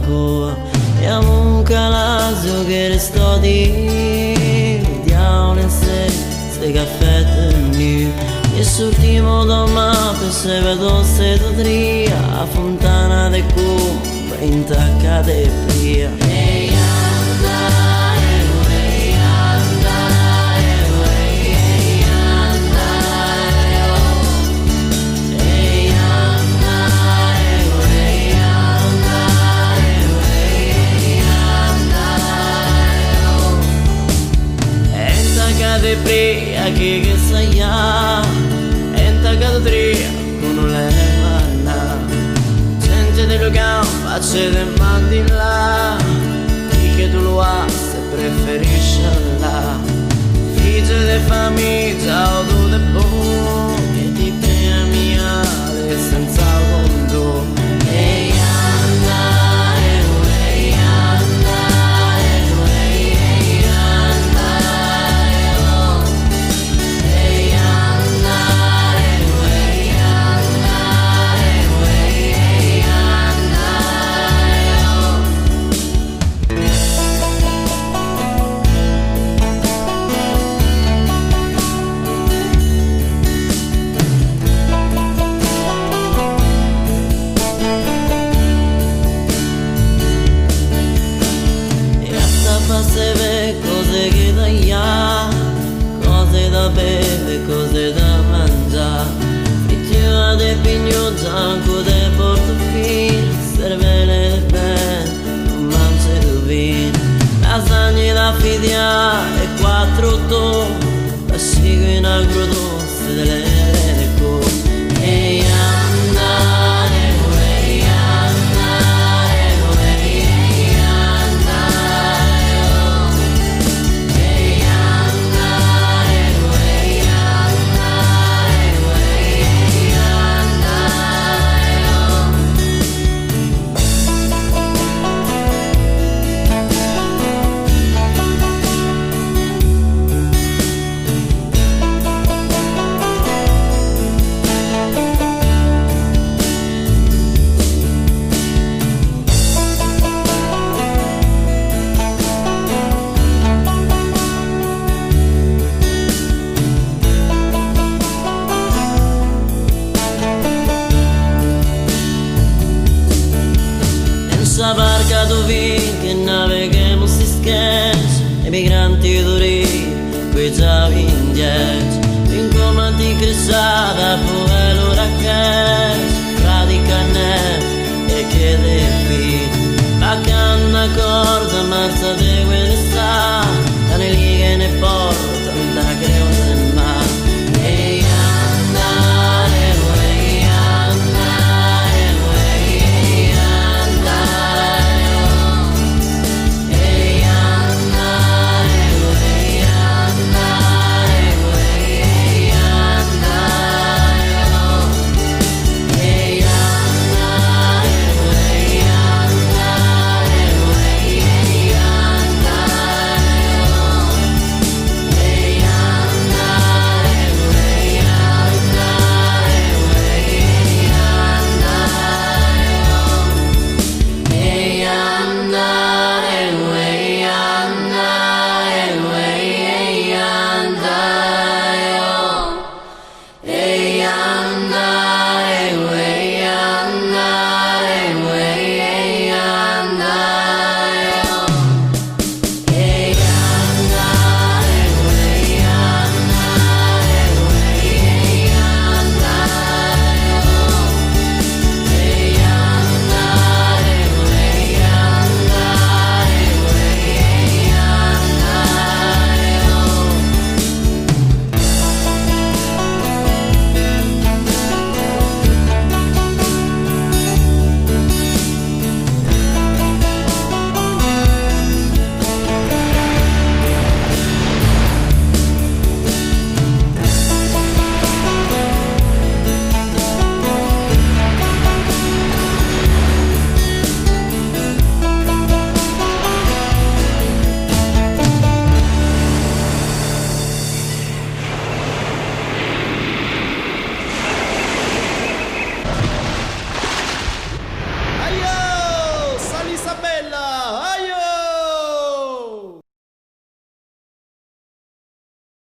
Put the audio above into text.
barbacoa E amo calazzo che restò di Diavolo in sé, se caffè tenu E sortimo da mappe se vedo se dodria A fontana de cumba in tacca de pria Enta de pria che che saia Enta cadria con le manna Gente de Lugan facce de mandilla Chi che tu lo ha se preferisce là Figlio de famiglia o tu de buon Che ti premiale senza conto Ehi anda, eh, anda, eh, anda, oh. Ehi anda, eh, anda, eh, anda, oh. E hasta paseve cose che da ia, cose da bere, cose da mangiare. Frittura de pigno gianco de portofino, servele ben, non mangi do vino. Lasagne da fidia e quattro to, la sigo in agrodolce delle co. Ehi anda, eh, anda, eh, anda, oh. Ehi anda, eh, anda, eh, anda, oh. En sa barca do vin che naveghemo si scherzo Emigranti duri, qui già indietro In coma di cressata, poi l'ora che Radica e chiede fi La canna corda, marza de quelle.